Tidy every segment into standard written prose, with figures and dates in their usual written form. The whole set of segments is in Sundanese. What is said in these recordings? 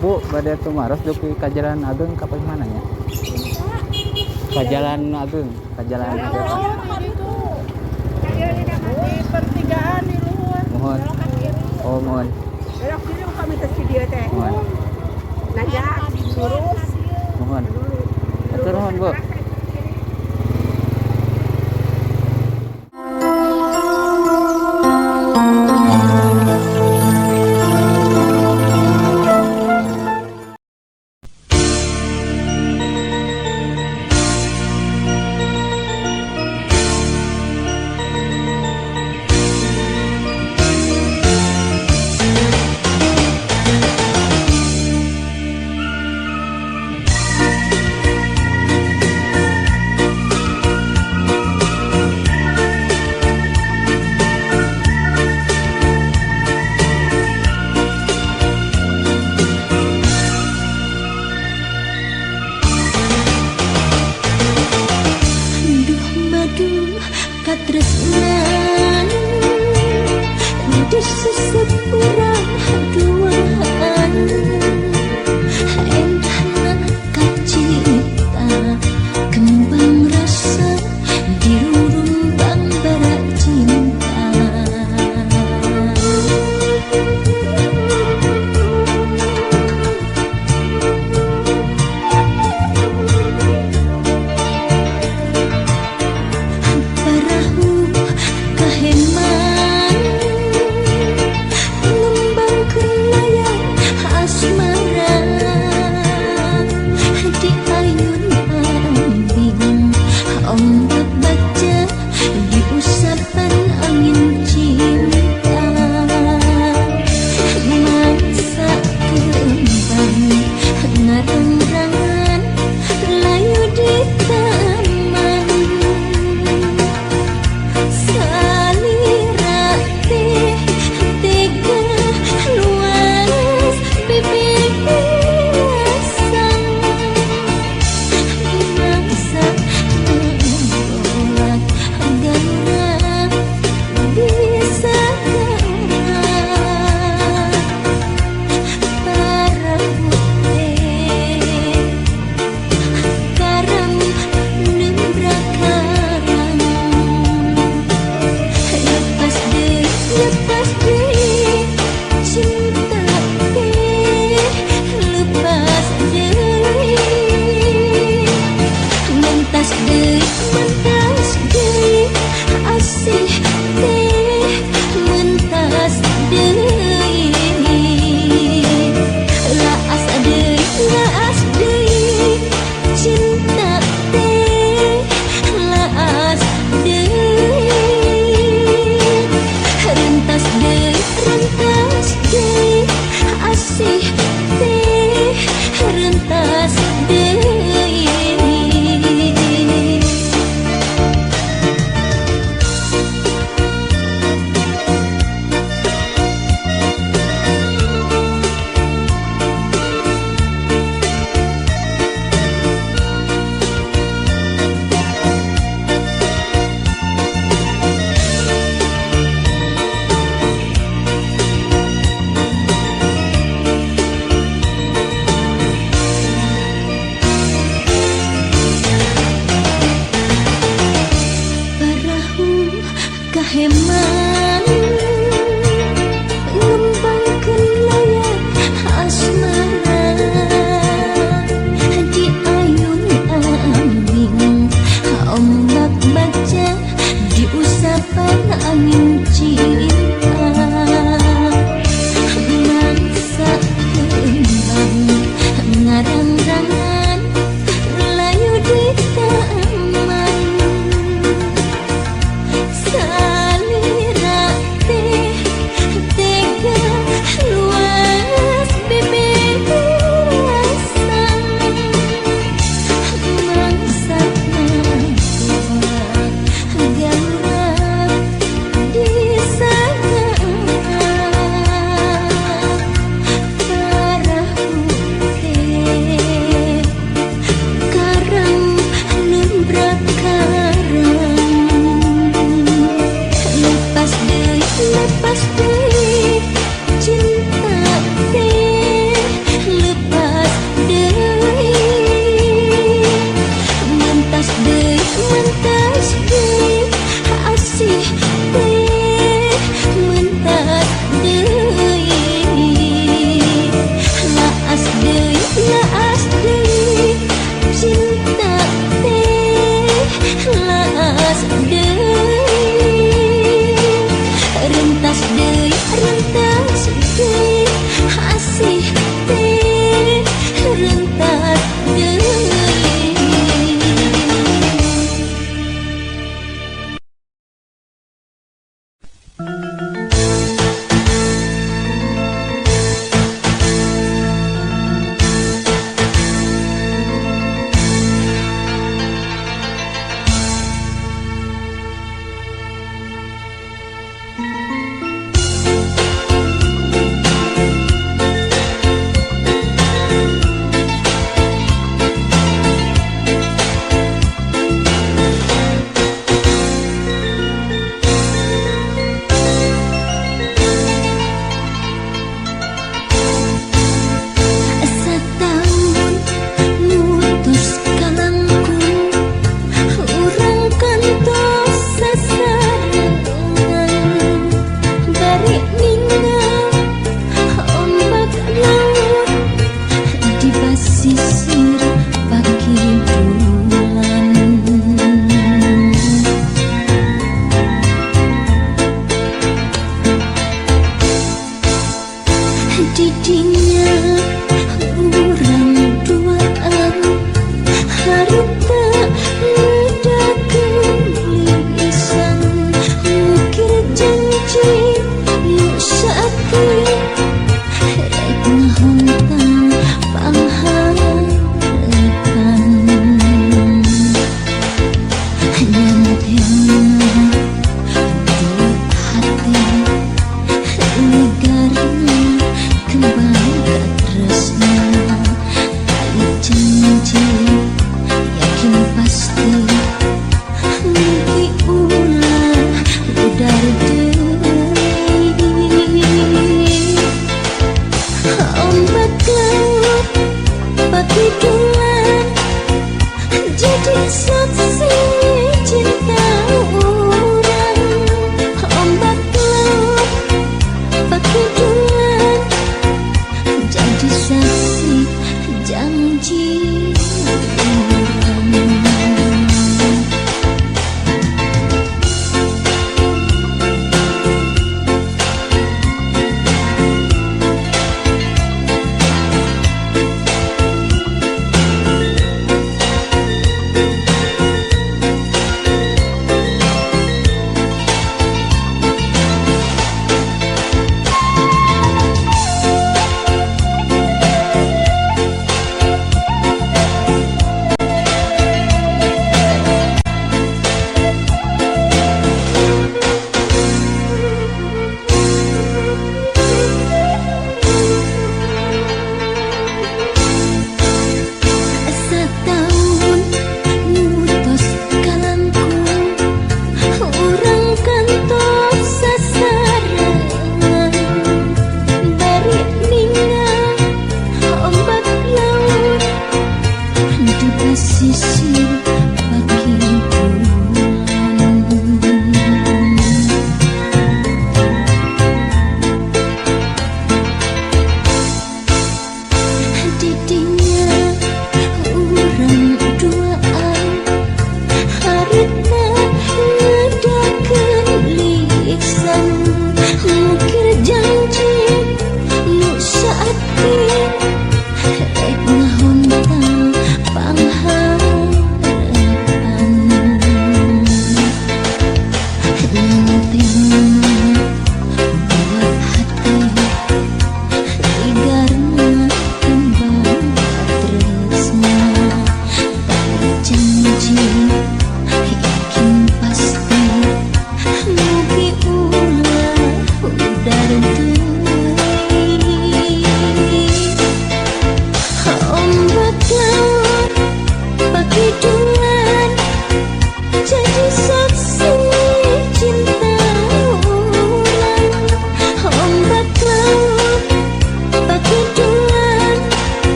Bu, bade tumaros dugi ka Jalan Ageung ka mana nya? Ka Jalan Ageung, ka Jalan Ageung. Di pertigaan di luhur. Mohon. Oh, mohon. Belok kiri upami teh si dieu teh. Mohon. Nanjak lurus. Mohon. Hatur nuhun, Bu. Duh madu katresnan di sesepurang duaan endahna kacita kembang rasa dirumbang bara cinta. Parahu kaheman nu Didinya urang duaan harita ledakeun lisan mukir janji nu saeutik rek ngahontang pangharepan nyanteuna di hati ligarna kembang katresna tali janji yakin pasti mungkin ulah udar deui ombak laut pakidulan jadi saksi cinta urang ombak laut pakidulan jadi saksi janji urang.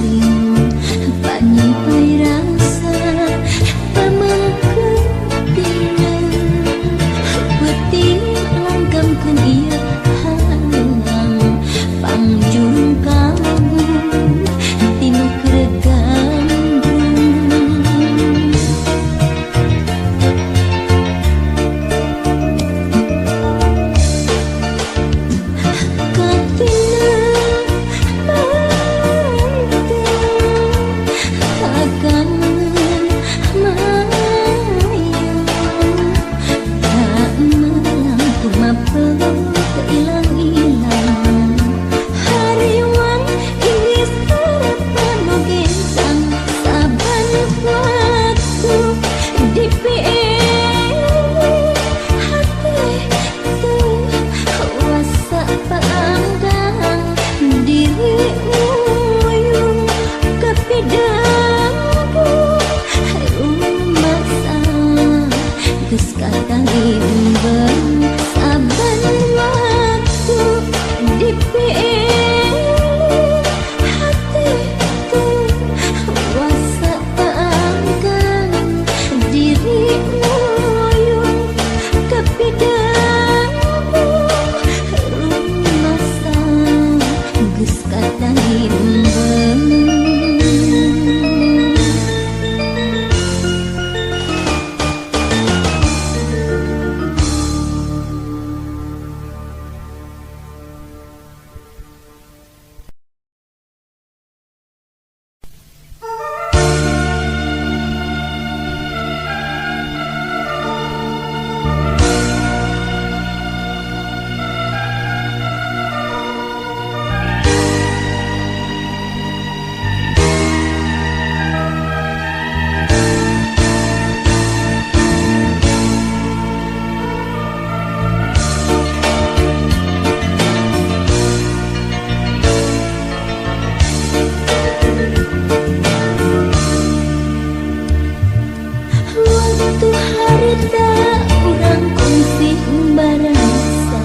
Aling panyipay rasa pamangketina peuting langgamkeun ieu halang pangjung kalbu tinu keur gandrung. Katina manteu kakangen mayang tak melang tumapel teu ilang-ilang hariwang inggris harapan nu gentang saban waktu dipilih hate teu wasa paanggang diri uyung kapidangku rumasa geus katalimbang saban waktu dipilih hate teu wasa paanggang diri uyung kapidangku rumasa geus katalimbang. Waktu harita urang kungsi barasa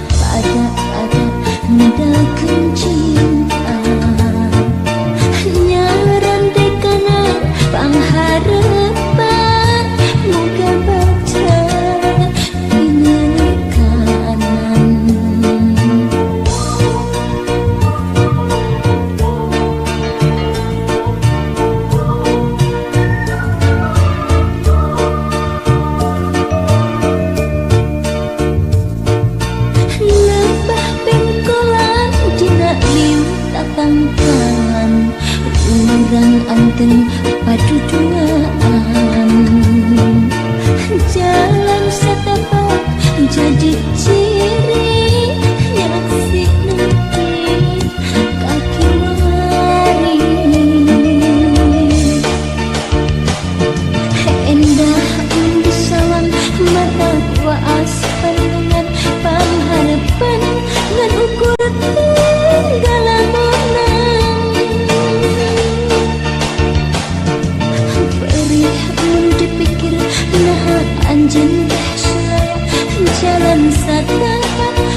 pada-pada medalkeun cinta nyarantekana pangharepan muga baca pinekanan. Lebah pengkolan dina liu tatangkalan urang anteng paduduaan jalan satapak jadi ciri nyaksi nepi kaki wari endah salam mata waas pandangan pangharapan ngan ukur tinggal perih mun dipikir naha anjeun teh jalan satapak.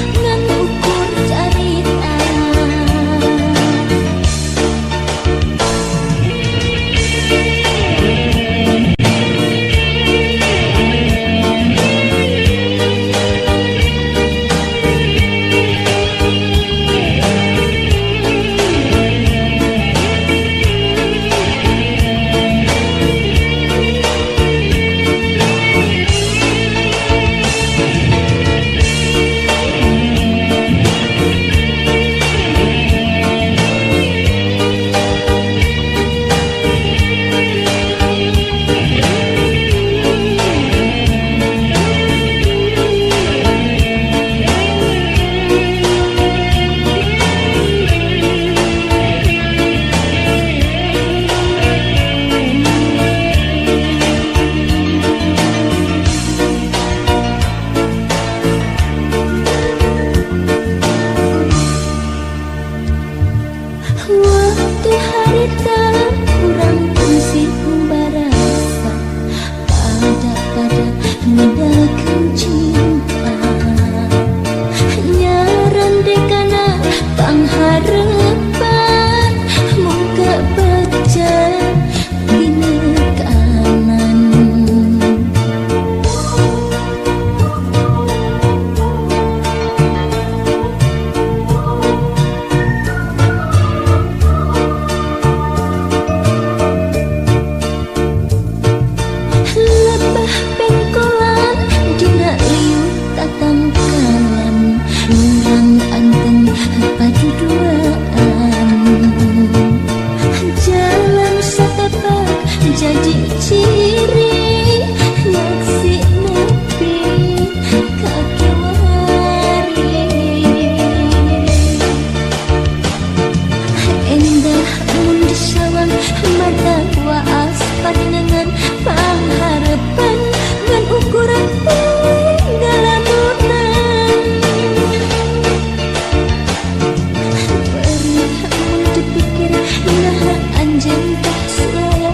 Jadi ciri nyaksi nepi ka kiwari. Endah mun disawang mata waas panengan pangharepan ngan ukuran tinggal-lamunan. Perih mun dipikir nah anjeun teh sulaya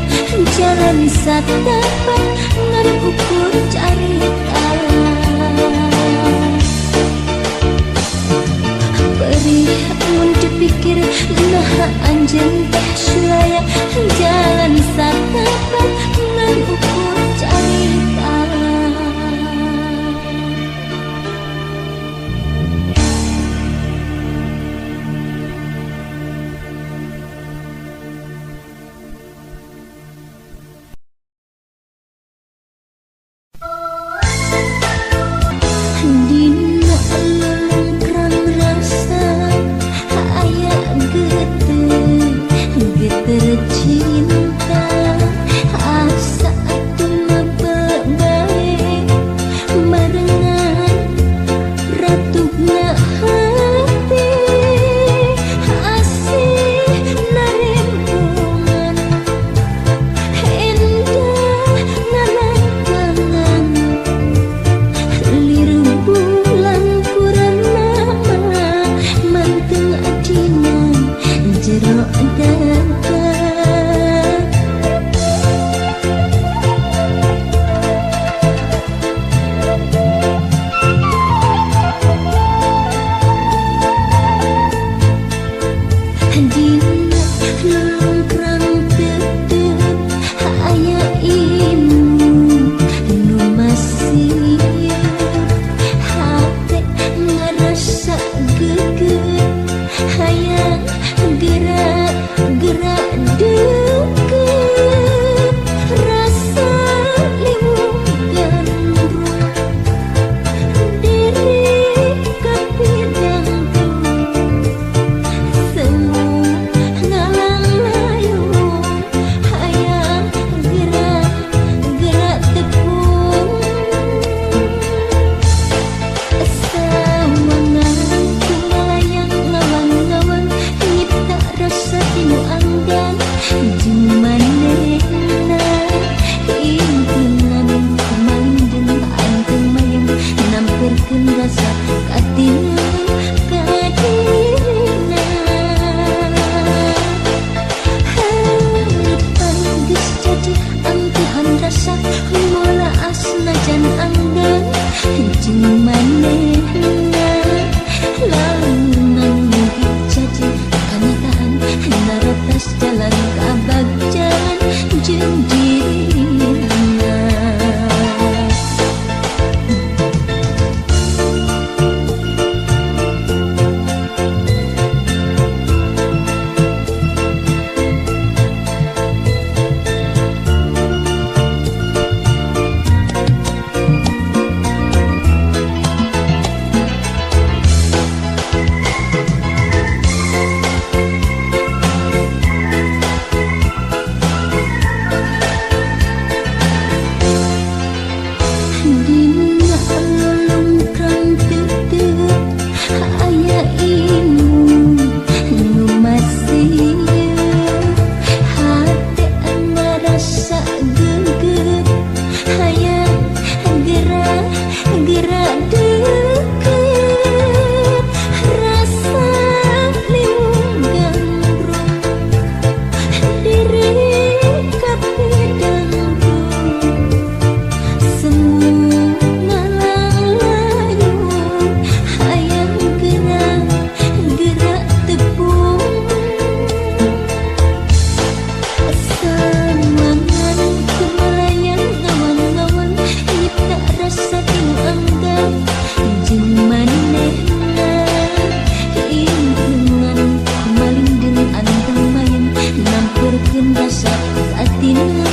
jalan satapak ngan ukur carita. Perih mun dipikir nah anjeun teh sulaya jalan satapak ngan ukur carita. Dina lelungkrang rasa aya geter geter cinta asa atuh mabel bae barengan ratugna hati asih narembungan endah ngalangkangan lir bulan purnama manteng adina jero dada. Dina lelungkrang tetep aya imu nu masih hate ngarasa geget hayang gerak gerak deket rasa liwung gandrung diri kapidangku semu ngalang layung hayang gerak gerak tepung. Sawangan kumalayang ngawang-ngawang nyipta rasa tinu anggan jeung manehna ingkeungan kumalindeng anteng mayang namperkeun rasa katineng ka dirina. Harapan geus jadi angtehan rasa mola asnajan anggan jeung manehna lamunan mugi jadi kanyataan naratas jalan kabagjan jeung dirina. Dina lelungkrang tetep aya imu nu masih hate ngarasa geget hayang gerak gerak deket rasa liwung gandrung diri kapidangku semu ngalang layung hayang gerak gerak tepung. Sawangan kumalayang ngawang-ngawang nyipta rasa tinu anggan jeung manehna ingkeungan kumalindeng anteng mayang namperkeun rasa katineng.